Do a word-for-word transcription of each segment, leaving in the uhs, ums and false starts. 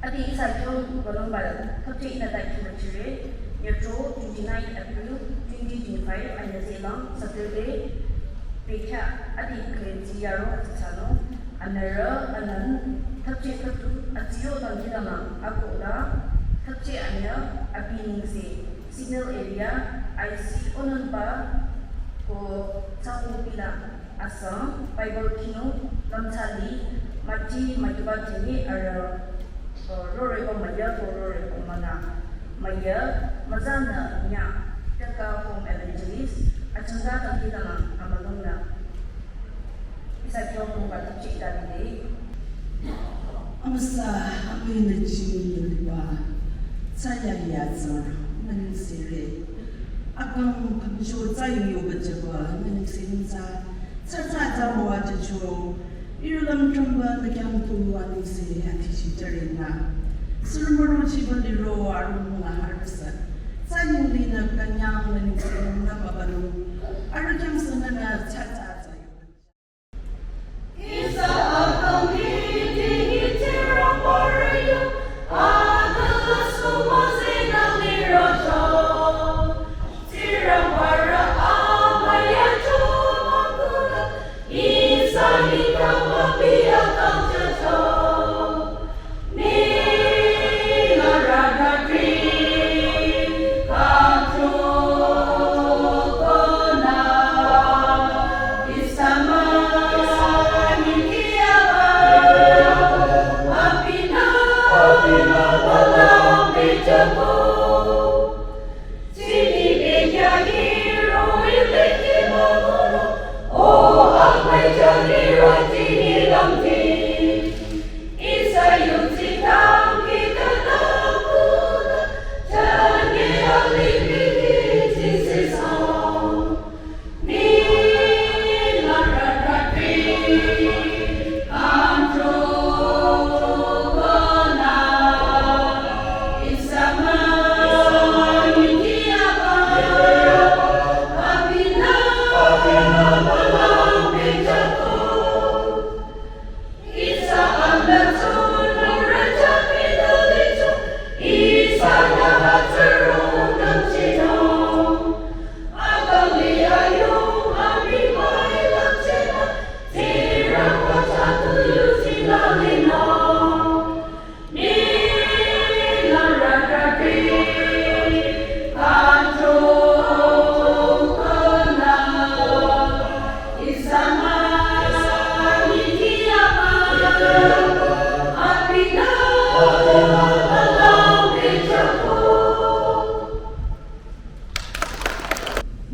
Adi ihsa kyo balong bala thapche ina da kyo chire, yatro twenty-nine April twenty twenty-five anyüzehlang Saturday, pekya adi krenzi yaro atsano, anara anan thapche thaptu atsiyo langkidama akola, thapche anya abi ningse signal area I C onunba ko tsaho pila. Asang Bible khinung lamthali mati matiba tini ara, uh, roreko maya ko roreko mana maya mazana nya kaka home evangelist achangda tangkidama amalungna isa kyo kung batapchi tani. Amüsa, amüinü ching yoliba, tsaya ya tsar, mani sere. Akang pamcho tsaya yo bajaba, mani sere tsa, tsa tsa tsa mo ajacho. Irulam tramba na kyam tu ani se ati shi tarina. Surmaro chi baliro arum na harsa. Tsaya lina kanyang mani sere na mabalo. Aru kyam sana na tsa tsa tsa yo.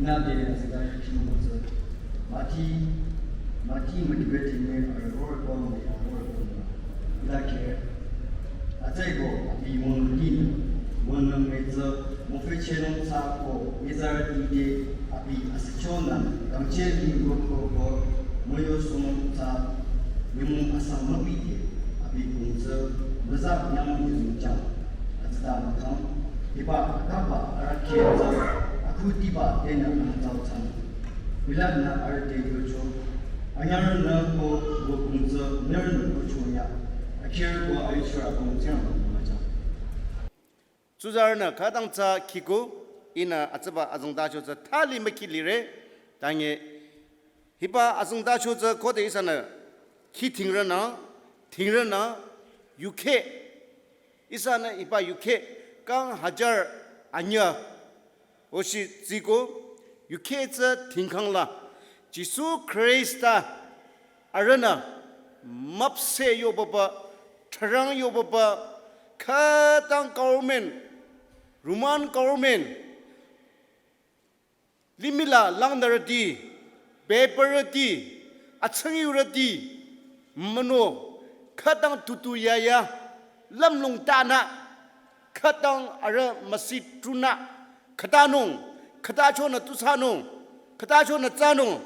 Nade azadai kimo bozo. Mati, mati motivating me aror ko me aror ko. Ila ke. Atsai ko abi mon ni. Mon nang me zo mo fe chenong sa ko me zar di de abi asicho nang. Kam che ni ko ko ko mo yo song sa. Nyumu asang mapite, abi kungtse, meza nyang yuzung jang, atsida makang, hiba akaba arakhe tsa, aku tiba tena anzao tsan. Bilat na arde yocho, anyar na ko go kungtse, ner na ko chonya, akhir ko ayushra kungtse majang. Tsuzarünü khütang tsü khiko, ihnü atsüba azengtacho tsü thali mükhi lire, tange hiba azengtacho tsü khode ihsanü khi thingrünü, thingrünü, yukheh, ihsanü hiba yukheh, kang hajar anyüh, oshi tsiko, yukheh tsü thingkhang la, Jisu Khrista arühnü müpseh yobaba, tharang yobaba, khütang government, Roman government, limih la langnürüti, bebürüti, atsüngyurüti, mano, khütang tutu yaya, lümlong tanü, khütang arüh müsi trunü, khütanung, khütachonü tusanung, khütachonü tsanung,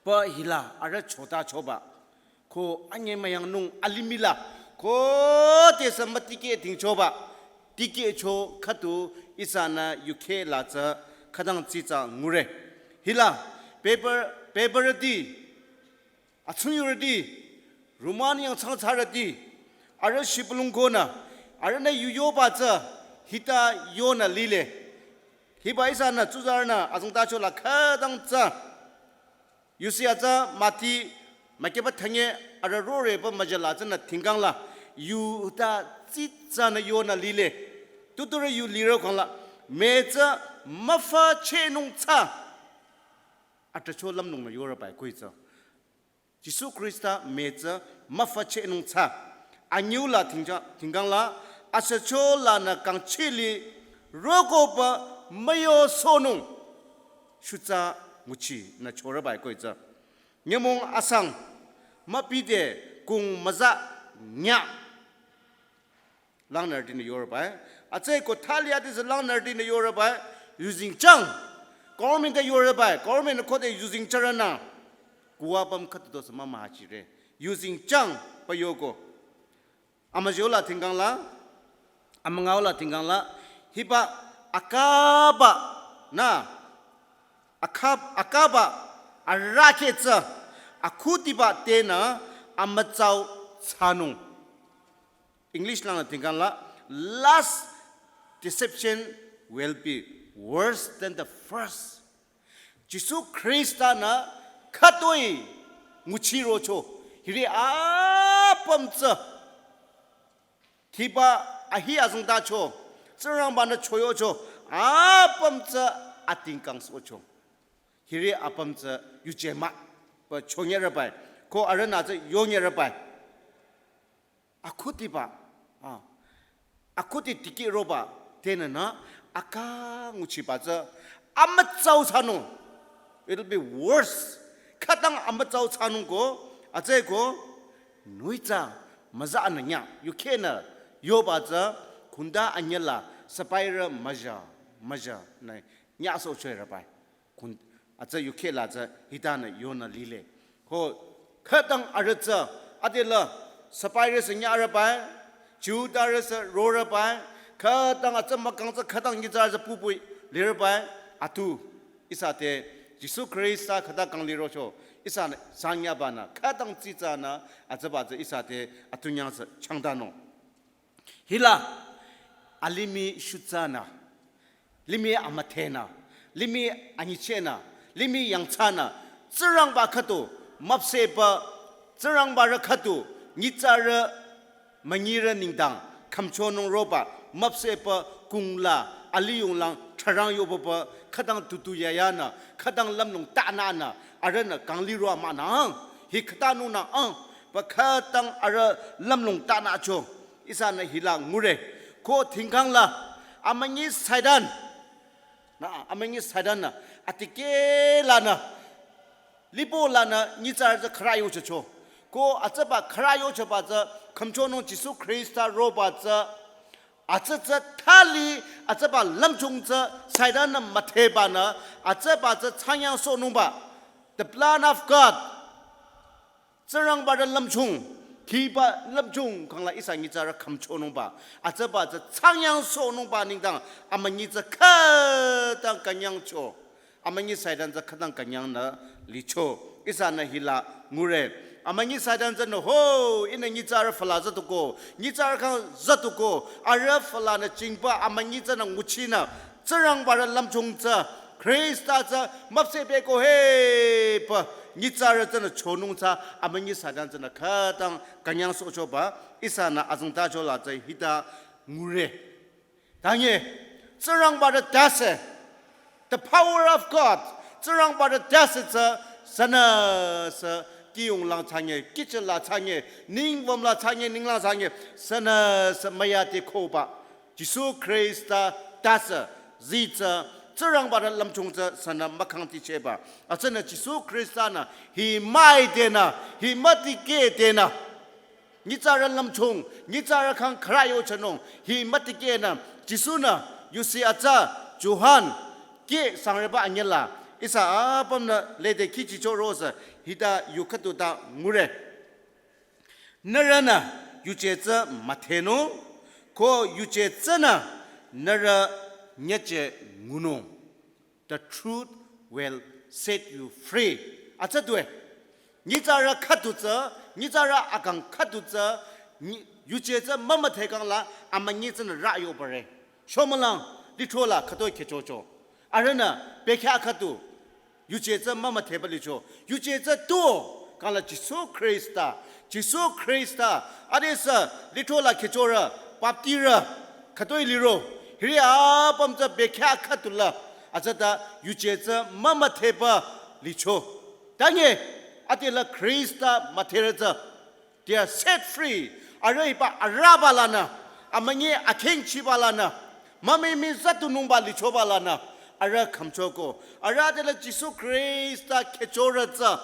pü hila arüh chotachoba. Ko anyemüyangnung alimih la, ko tesü mütikeh tingchoba, tikehcho khüdu ihsanü yukheh la tsü khütang tsitsa ngure. Hila, bebür, bebürüti, atsüngyurüti, Roman yangthsang thsarüti, Arüh shibülung konü, arühnü yu yoba tsü, hita yonü lile. Hiba ihsanü tsuzarünü azengtacho la khütang tsü. Yusi atsa Mati, makeba thanye arüh roreba müjala tsünü thingkang la, yu ta tsitsanü yonü lile. Tuturü yu liro kang la, me tsü müfa chenung tsü. Atracho lümnung nü yora bai koi tsü. Jisu Khrista me tsü müfa chenung tsü. Anyiu la thingja-, thingkang la, asacho lanü kangchili rokoba müyo sonung. Shutsa nguchi nü chora bai koi tsü. Nyümong asang, müpide kung müza nya. Langnürütinü yora bai. Atsü ko thali adisü langnürütinü yora bai. Yuzeng chang. Government te yora bai. Government khode yuzeng charana. Kuwa pam khatuto sema mahachire. Yuzeng chang pa yoko. Amajio la thingkang la. Amangao la thingkang la. Hiba akaba na. Akab-, akaba arake tsü. Akhutiba tenü amütsau tsanung. English langnü thingkang la, last deception will be worse than the first. Jisu Khrista nü khütoi nguchi rocho. Hiri apüm tsü. Hiba ahi azengtacho. Tsingrangba nü choyocho. Apüm tsü atingkang socho. Hiri apüm tsü yuje mah. Ba chonye rabai. Ko arühnü tsü yonye rabai. Akhutiba, ah, akhuti tiki roba, tenana, aka nguchiba tsü, amütsau tsanung. It'll be worse. Khütang amütsau tsanung ko, atsü ko, nuitsa, müza ananya, yukhena, yoba tsü, kunda anyela, sapaira, maja, maja, na, nya so chwe rabai. Kun, atsü yukheh la tsü hitanü yonü lile. Ho, khütang arüh tsü, adela, sapairü sü nyarü bai, Jihudarü sü rorü bai, khütang atsü mükang tsü khütang nyitsarü sü pupui lirü bai, atu, ihsa te, Jisu Khrista khüta kang lirocho, ihsanü sanyaba nü, khütang tsitsanü, atsüba tsü ihsa te, atu nyang sü changdanung. Hila, alimih shutsanü, limih amüdhenü, limih anyichehnü, limih yangthsanü, Tsingrangba khüdu, müpsehba, Tsingrangba rü khüdu, nyitsarü, münyirü nengdang, khümchonung roba, müpsehba, kungla, aliyunglang, thrarang yoba ba, khütang tutu yayanü, khütang lümlong tananü, arühnü kang liro amünang, hi khütanungnü ang, ba khütang arüh lümlong tanacho. Ihsanü hila ngure. Ko thingkang la, amünyi Satan. Na, amünyi Satan na, atikeh lanü, lipo lanü, nyitsarü tsü khara yochocho. Ko atsüba khara yochoba tsü, khümchonung Jisu Khrista roba tsü, atsü tsü thali, atsüba lümchung tsü, Satan nü müdheba nü, atsüba tsü chanyang sohnungba. The plan of God. Tsingrangba rü lümchung, kiba lümchung kang la ihsa nyitsarü khümchonungba. Atsüba tsü chanyang sohnungba nengdang, amünyi tsü khütang künyangcho. Amünyi Satan tsü khütang künyangnü licho. Ihsanü hila ngure. Amünyi Satan tsünü ho, ihnü nyitsarü füla zütuko. Nyitsarü kang zütuko. Arüh fülanü chingba amünyi tsünü nguchinü. Tsingrangba rü lümchung tsü, Khrista tsü, müpsehpehko he, pü, nyitsarü tsünü chonung tsü, amünyi Satan tsünü khütang künyang sohchoba, ihsanü azengtacho la tsü hita ngure. Tanye, Tsingrangba rü tase, the power of God, Tsingrangba rü tase tsü, sünüsü, kiyunglang thsanye, kichela thsanye, ningwümla thsanye, ninglang thsanye, sünüsü müyate koba. Jisu Khrista tase, zi tsü, Tsingrangba rü lümchung tsü, sünü mükangtichehba. Atsünü Jisu Khrista nü, hi müidenü, hi mütikehdenü. Nyitsarü lümchung, nyitsarü kang khara yochanung, hi mütikehnü, Jisu nü, yusi atsa, Johan, keh sangreba anyela, ihsa apümnü lede khichicho rose, hita yu khüdu ta ngure. Nührünü yuje tsü müdhenung, ko yuje tsünü nührü nyüje ngunung. The truth will set you free. Atsa tue. Nyitsarü khüdu tsü, nyitsarü akang khüdu tsü, nyi-, Yuje tsü mümüdhe kangla amünyi tsünü rü yobare. Shomülang lithro la khütoi khechocho. Arühnü bekhyah khüdu yuje tsü mümüdheba licho. Yuje tsü tu kangla Jisu Khrista. Jisu Khrista. Adesü lithro la khechorü, baptirü, khütoi liro. Hiri apüm tsü bekhyah khüdu la. Atsüta yuje tsü mümüdheba licho. Tanye, adela Khrista müdherü tsü. They are set free. Arüh hiba arüba lanü, amünyi akhingchiba lanü, mümimi zatunungba lichoba lanü, arüh khümchoko. Arüh adela Jisu Khrista khechorü tsü,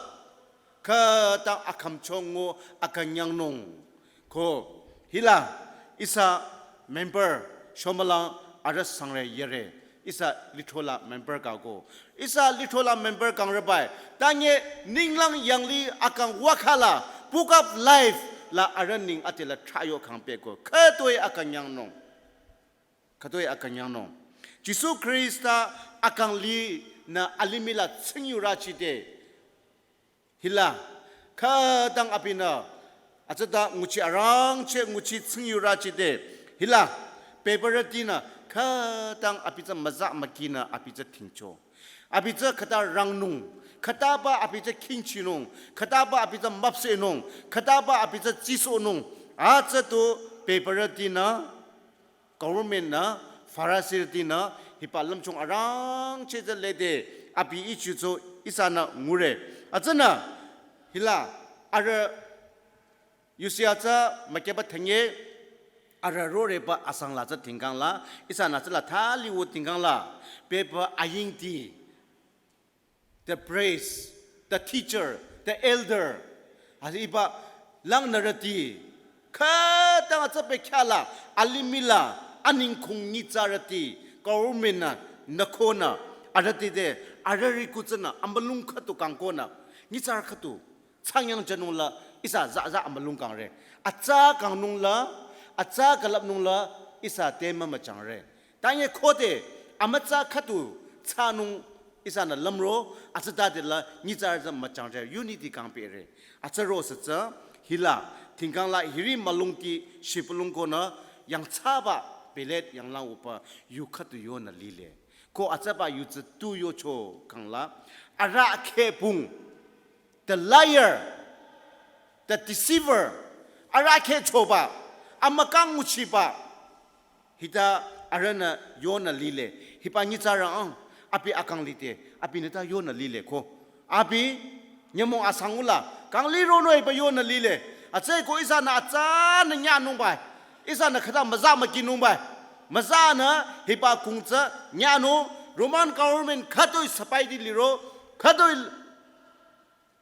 khütang akhümchongo akünyangnung. Ko, hila, ihsa member, shomülang, arüh sangre yere. Ihsa lithro la member kako. Ihsa lithro la member kangrübai. Tanye ninglang yangli akang wakhala Book of Life la arüh neng adela thrayo kangpeko. Khütoi akünyangnung. Khütoi akünyangnung. Jisu Khrista akang linü alimih la tsingyurüchide. Hila, khütang abinü, atsüta nguchi arangcheh nguchi tsingyurüchide. Hila, bebürütinü, khütang abi tsü müza mükinü abi tsü thingcho. Abi tsü khüta rangnung, khütaba abi tsü khingchinung, khütaba abi tsü müpsehnung, khütaba abi tsü tsisohnung. Atsütu bebürütinü, government nü, Farisirütinü, hiba lümchung arangcheh tsü lede, abi ichucho ihsanü ngure. Atsünü, hila, arüh yusi atsü mükeba thenge, arüh roreba asang la tsü tingkang la, ihsanü tsüla thali wo tingkang la, beba ayingti. The priest, the teacher, the elder. Asi hiba langnürüti. Khütang atsü bekhyah la, alimih la, aningkung nyitsarüti. Government nü, nükonü, arühti te, arüh rikutsanü, amülung khütu kangkonü, nyitsarü khütu. Changyang jünung la ihsa zaza amülung kangre. Atsa kangnung la, atsa külüpnung la ihsa te mümüchangre. Tanye khode amütsa khüdu thsanung ihsanü lümro, atsütade la nyitsarü tsü müchangre, unity kangpehre. Atsüro sü tsü hila, tingkang la hiri mülungti shibülung konü yangthsaba belet yanglang upa yu khüdu yonü lile. Ko atsüba yu tsü tu yocho kangla, arahkheh pung. The liar, the deceiver, arahkheh choba, amükang nguchiba, hita arühnü yonü lile, hiba nyitsarü ang, abi akang lide, abinü ta yonü lile ko. Abi, nyümong asangula, kang lironü hiba yonü lile, atsü ko ihsanü atsanü nyanungba, ihsanü khüta müza mükinungba, müzanü hiba kung tsü nyanung, Roman government khütoi sipaiti liro, khütoi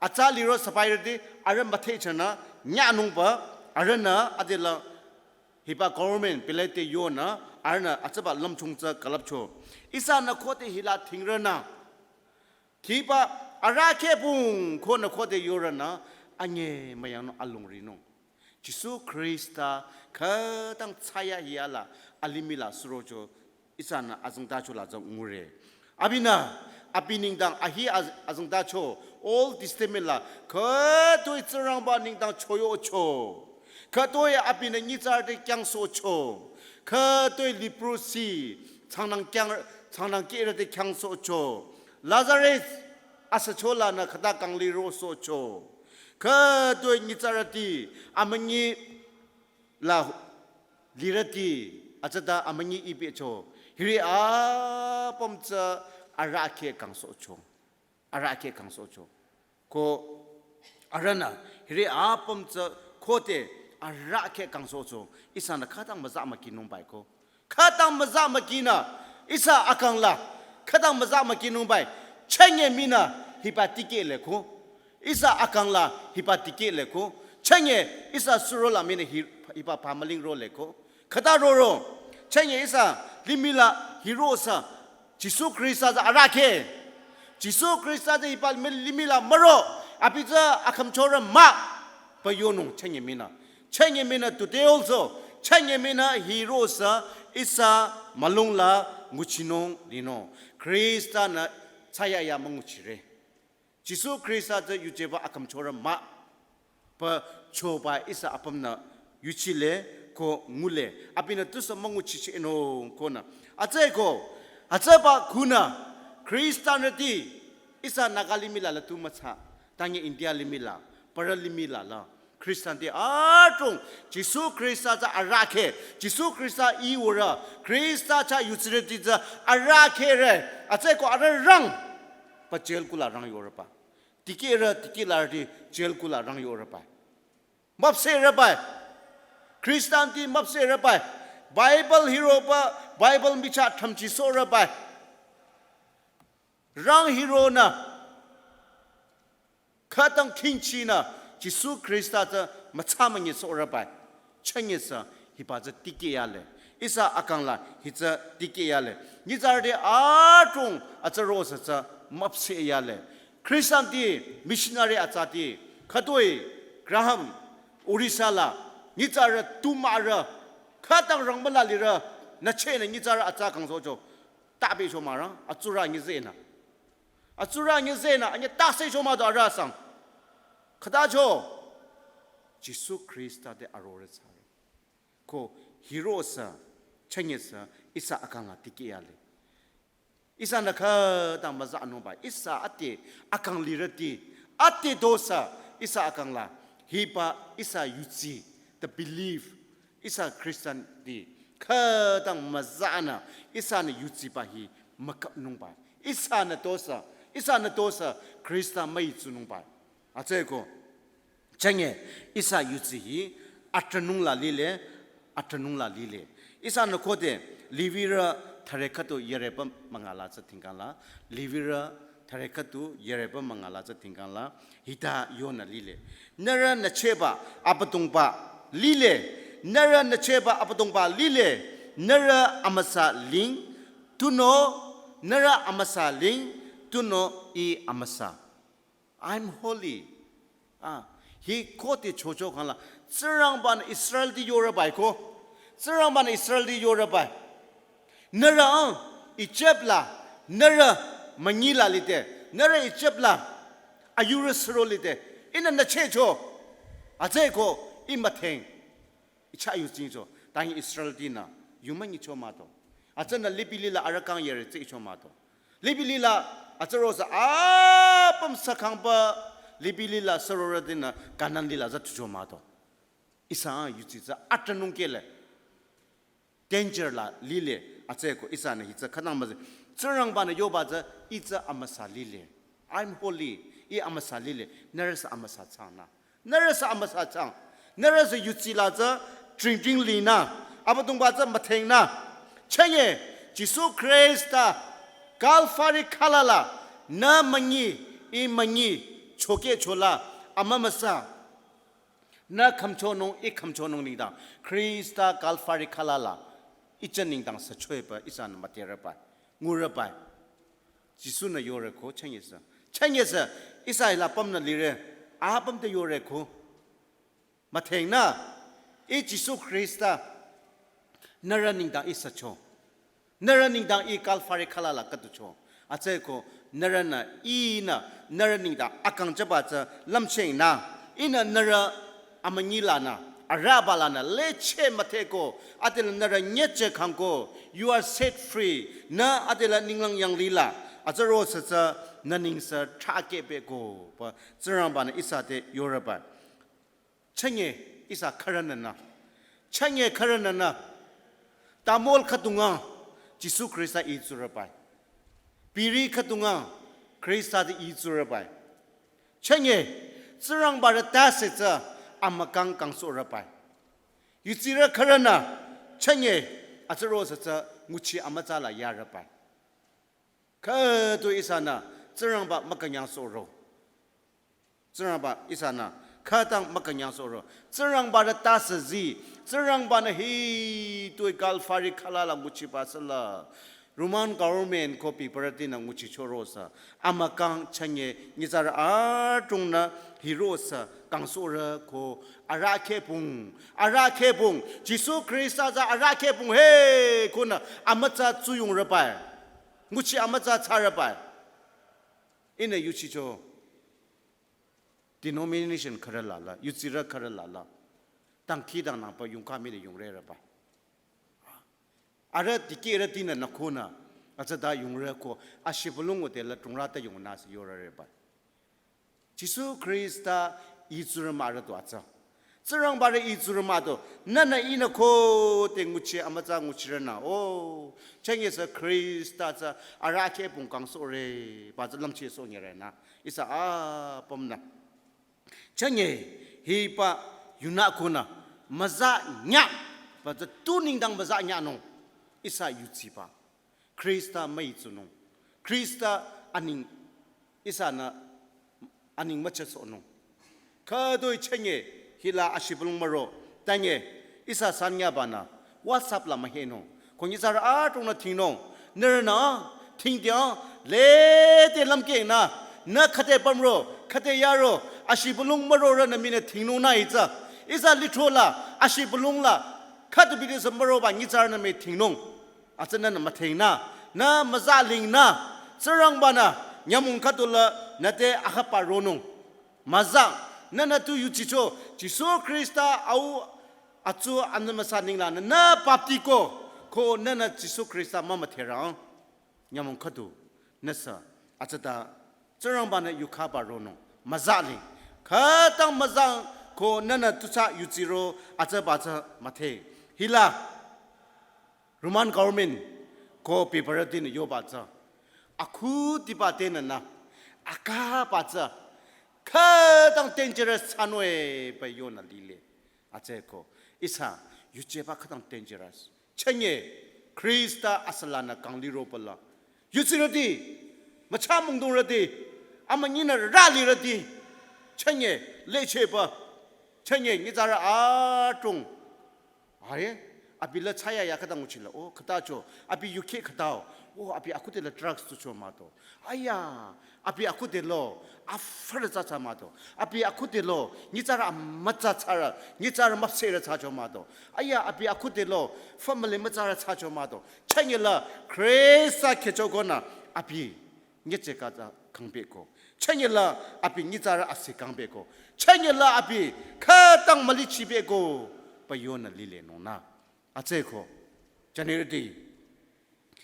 atsa liro sipairüti, arüh müthehchanü, nyanungba, arühnü, adela, hiba government, Pilate yonü, arühnü, atsüba lümchung tsü külüpcho. Ihsanü khode hila thingrünü. Khiba, arahkheh pung, konü khode yorünü, anye müyangnung alungrinung. Jisu Khrista, khütang thsayahiya la, alimih la surocho, ihsanü azengtacho la tsü ngure. Abinü, abi nengdang ahi az-, azengtacho, Old Testament la, khütoi Tsingrangba nengdang choyohcho. Khütoi abinü nyitsarü te kyangsohcho. Khütoi leprosy, changnang kyang, changnang kehrü te kyangsohcho. Lazarus, asücho lanü khüta kang lirosohcho. Khütoi nyitsarüti, amünyi la lirüti, atsüta amünyi ibecho. Hiri apüm tsü arahkheh kangsohcho. Arahkheh kangsohcho. Ko arühnü, hiri apüm tsü khode arahkheh kangsohcho. Ihsanü khütang müza mükinungbai ko. Khütang müza mükinü, ihsa akang la, khütang müza mükinungbai, chünye minü hiba tikehle ko. Ihsa akang la hiba tikehle ko. Chünye ihsa surola minü hi-, hiba pamüling role ko. Khüta roro, chünye ihsa limih la hirosa, Jisu Khrista tsü arahkheh. Jisu Khrista tsü hiba mi-, limih la müro, abi tsü akhümchorü mah, pü yonung chünye minü. Chünye minü today also, chünye minü hirosa ihsa mülung la nguchinung linung. Khrista nü thsayahiya münguchire. Jisu Khrista tsü yujeba akhümchorü mah, pü choba ihsa apümnü yuchile ko ngule. Abinü tusü münguchichehnung konü. Hütsüeko, hütsüba khunü Christianrüti ihsa Naga limih la la tu müthsa. Tangi India limih la, para limih la la. Christianti adrong Jisu Khrista tsü arahkheh, Jisu Khrista iwürü, Khrista chah yutsirüti tsü arahkhehre. Hütsüeko arüh rang, pa jail kula rang yoreba. Dikehrü, dikehlarüti jail kula rang yoreba. Müpsehreba. Christianti müpsehreba. Bible hiroba, Bible michah thamchisohreba. Rang hironü khütang khingchinü Jisu Khrista tsü mütsa münyisohreba. Chünye sü hiba tsü dikeh yale. Ihsa akang la hi tsü dikeh yale. Nyitsarüti adrong hütsüro sü tsü müpseh yale. Christianti missionary atsati khütoi Graham Orissa la nyitsarü tu mahrü khütang rang müla lirü nüchehnü nyitsarü atsa kangsohcho. Tabecho mahrang, atsurü nyizenü. Atsurü nyizenü, anye tasecho mah do arüh sang. Khütacho, Jisu Khrista te arore thsare. Ko hiro sü, chünye sü, ihsa akang la dikeh yale. Ihsanü khütang müza anungba, ihsa ade akang lirüti, ade dosü, ihsa akang la, hiba ihsa yutsi, the belief, ihsa Christianti, khütang müzanü, ihsanü yutsiba hi mükapnungba. Ihsanü dosü, ihsanü dosü, Khrista müitsunungba. Hütsüeko, chünye, ihsa yutsi hi, atranung la lile, atranung la lile. Ihsanü khode, Levirü thüre khüdu yüreba münga la tsü tingkang la, Levirü thüre khüdu yüreba münga la tsü tingkang la, hita yonü lile. Nührü nüchehba Abüdongba lile. Nührü nüchehba Abüdongba lile. Nührü amüsa ling, tunüo, nührü amüsa ling, tunüo Ih amüsa. I'm holy. Ah, hi khode chocho khangla, Tsingrangbanü Israelti yoreba ko. Tsingrangbanü Israelti yoreba. Nührü ang, Egypt la, nührü münyi la lide, nührü Egypt la, ayurü suro lide, ihnü nüchehcho, hütsüeko, Ih mütheng, Ih chah yuzengcho, tangi Israeltinü, yu münyicho mah do. Hütsünü lipi lila arüh kang yere tsehcho mah do. Lipi lila, hütsüro sü apüm sü kangba, lipi lila sürorütinü, Kanan lila tsü tucho mah do. Ihsa yutsi tsü atranung kehle. Danger la lile, hütsüeko ihsanü hi tsü khütang müze. Tsingrangbanü yoba tsü, Ih tsü amüsa lile. I'm holy, Ih amüsa lile. Nührü sü amüsa thsangnü. Nührü sü amüsa thsang. Nührü sü yutsi la tsü tringtring linü. Abüdongba tsü müthengnü. Chünye, Jisu Khrista, Kalvari khala la, nü münyi, Ih münyi, chokehcho la, amümüsa. Nü khümchonung, Ih khümchonung nengdang. Khrista Kalvari khala la, Ih tsü nengdang sü choeba, ihsanü müdhereba. Ngureba. Jisunü yore ko, chünye sü. Chünye sü, ihsa hila pümnü lire, apüm te yore ko. Müthengnü, Ih Jisu Khrista, nührü nengdang Ih sücho. Nührü nengdang Ih Kalvari khala la khüducho. Hütsüeko, nührünü, Ihnü, nührü nengdang akang jüba tsü lümchengnü, Ihnü nührü amünyi lanü, arüba lanü, lecheh müdheko, adela nührü nyecheh kangko, you are set free, nü adela ninglang yanglila, hütsüro sü tsü, nü ningsü thrakeh beko, pü, Tsingrangbanü ihsa te yoreba. Chünye ihsa khürününü. Chünye khürününü. Tamul khüdungang Jisu Khrista itsurübai. Biri khüdungang Khrista te itsurübai. Chünye Tsingrangbarü tase tsü amükang kangsohrübai. Yutsirü khürünü chünye hütsüro sü tsü nguchi amütsa la yarübai. Khüdu ihsanü Tsingrangba mükünyang sohro. Tsingrangba ihsanü khütang mükünyang sohro. Tsingrangbarü tase zi. Tsingrangbanü hitoi Kalvari khala la nguchiba sala. Roman government ko piparütinü nguchichoro sü. Amükang chünye nyitsarü adrongnü hiro sü kangsohrü ko arahkheh pung. Arahkheh pung. Jisu Khrista tsü arahkheh pung he konü amütsa tsuyongrübai. Nguchi amütsa thsarübai. Ihnü yuchicho denomination khürü lala, yutsirü khürü lala. Dangkhidangnangba yungka mii yungrereba. Arüh dikehrütinü nükhonü, atsüta yungreko, ashibülung ode la tungrata yungnü sü yorareba. Jisu Khrista itsurü mah arüh tu atsa. Tsingrangba arüh itsurü mah tu, nünü ihnü khode nguchi amütsa nguchirünü. O, chünye sü Khrista tsü arahkheh pungkang sohreba tsü lümcheh sohnyerünü. Ihsa apümnü. Chünye hiba yunü khonü müza nyaba tsü tu nengdang müza nyanung. Ihsa yuchiba. Khrista müitsunung. Khrista aning ihsanü aning müchehsohnung. Khütoi chünye hila ashibülung müro. Tanye ihsa sanyabanü WhatsApp la mühenung. Ko nyitsarü adrongnü dhingnung. Nührünü dhingdhing lede lümkehnü. Nü khüde pümro, khüde yaro, ashibülung mürorünü mii nü dhingnungnü itsü. Ihsa lithro la, ashibülung la, khüdu bidesü müroba nyitsarünü mii dhingnung. Atsü nünü müdhingnü, nü müza lingnü, Tsingrangbanü, nyümong khüdu la, nü te akhapa ronung. Müza, nünü tu yuchicho, Jisu Khrista au atsu anü müsa ninglanü, nü baptiko, ko nünü Jisu Khrista mümüdherang. Nyümong khüdu, nüsü, atsüta, Tsingrangbanü yukhaba ronung, müza ling. Khütang müza, ko nünü tusa yuchiro, atsüba tsü müdhe. Hila, Roman government ko paper dinü yoba tsü. Akhudiba tenü nü. Akhaba tsü. Khütang dangerous thsanungba yonü lile. Atsüko. Ihsa yucheba khütang dangerous. Chünye Khrista asülanü kang liro pala. Yuchirüti. Mücha mungdungrüti. Amünyinü rü lirüti. Chünye lecheba. Chünye nyitsarü adrong. Are, abi la chaya ya khüta nguchila, o, khüta cho, abi yukheh khütao, o, abi akhude la drugs tu cho mah to. Aya, abi akhude lo, afürü tsü tsü mah to. Abi akhude lo, nyitsarü amütsa tsürü, nyitsarü müpsehrü tsü cho mah to. Aya, abi akhude lo, family mütsarü tsü cho mah to. Chünye la, Khrista khyücho konü, abi nyitseka tsü kangpehko. Chünye la abi nyitsarü asi kangpehko. Chünye la abi khütang mülichipehko. Ba yonü lilenungnü. Atsüko. Jünirüti.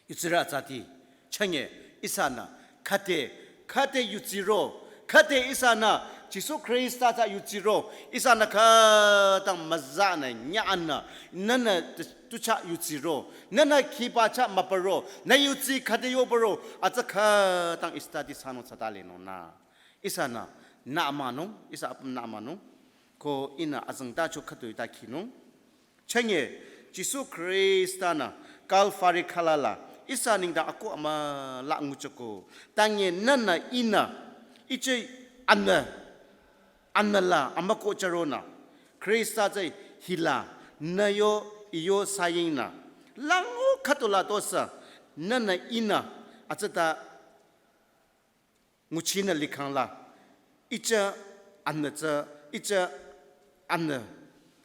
Yuchirü atsati. Chünye ihsanü. Khüde. Khüde yuchiro. Khüde ihsanü. Jisu Khrista tsü yuchiro. Ihsanü khütang müzanü. Nyanü. Nünü tucha yuchiro. Nünü khiba cha müparo. Nü yuchi khüde yoparo. Atsü khütang study thsanung thsatalenungnü. Ihsanü nü amanung, ihsa apüm nü amanung. Ko ihnü azengtacho khütoi ta khinung. Chünye, Jisu Khrista nü Kalvari khala la. Ihsa nengdang akoh amüla nguchoko. Tanye nünü ihnü. Iche anü. Anüla amükoh charonü. Khrista tsü hila nü yo iyo sayingnü. Lango khütola tosü nünü ihnü atsüta nguchinü likhang la. Iche anü tsü, iche anü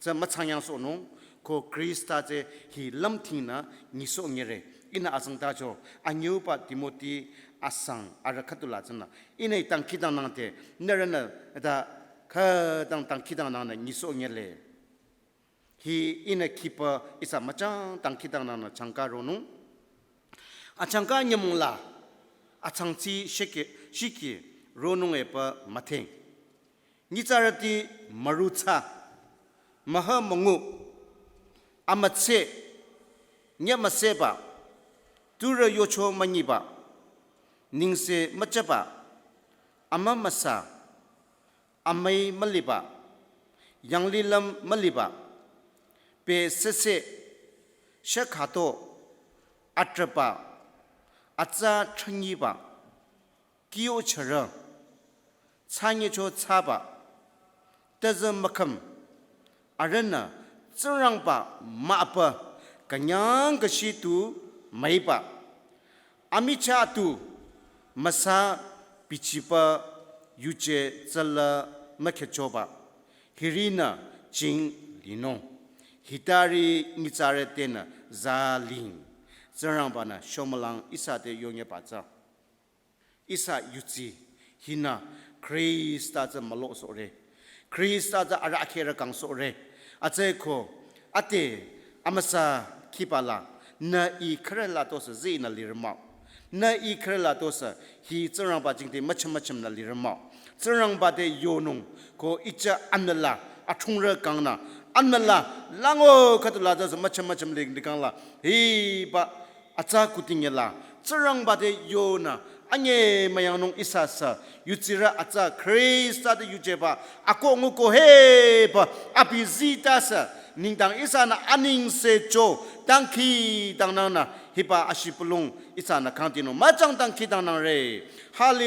tsü mütsangyangsohnung ko Khrista tsü hi lümdhingnü nyisohnyere. Ihnü azengtacho anyüuba Timoti asang arüh khütola tsünü. Ihnü dangkhidangnang te, nührünü ta khütang dangkhidangnangnü nyisohnyele. Hi ihnü khiba ihsa müchang dangkhidangnangnü changka ronung. Achangka nyümong la, achangchi shiki, shiki ronung epü müdheng. Nyitsarüti mürutsa, mühü müngu, amütse, nyemüseba, turü yocho münyiba, nengse müchaba, amümüsa, amüi müliba, yanglilüm müliba, pe sese, shekhato, atraba, atsa thünyiba, kiyo chara, tsanyecho tsaba, tazü mükhüm, arühnü Tsingrangba müpü künyang kashi tu müiba, amichah tu müsa bichiba yuje tsüla mükhechoba, hirinü jing linung. Hitari nyitsarü tenü za ling. Tsingrangbanü shomülang ihsa te yonyeba tsü. Ihsa yuchi hinü Khrista tsü mülo sohre. Khrista tsü arahkheh rükang sohre. Atsüko, ate, amüsa kihba la, nü I khürü la tosü zinü lirü mah-o. Nü I khürü la tosü, hi Tsingrangba jingte müchüm müchüm nü lirü mah-o. Tsingrangba te yonung, ko I tsü anbü la, athungrü kangnü, anbü la, lango khüdu la tosü müchüm müchüm li, likang la, hiba, atsa kuting yala, Tsingrangba te yonü, anyemüyangnung ihsa sü, yutsirü atsa Khrista te yujeba, ako nguko heba, abi zita sü, nengdang ihsanü anengse cho, dangkhidangnangnü, hiba ashibülung, ihsanü kangtinung, müchang dangkhidangnangre. Hallelujah.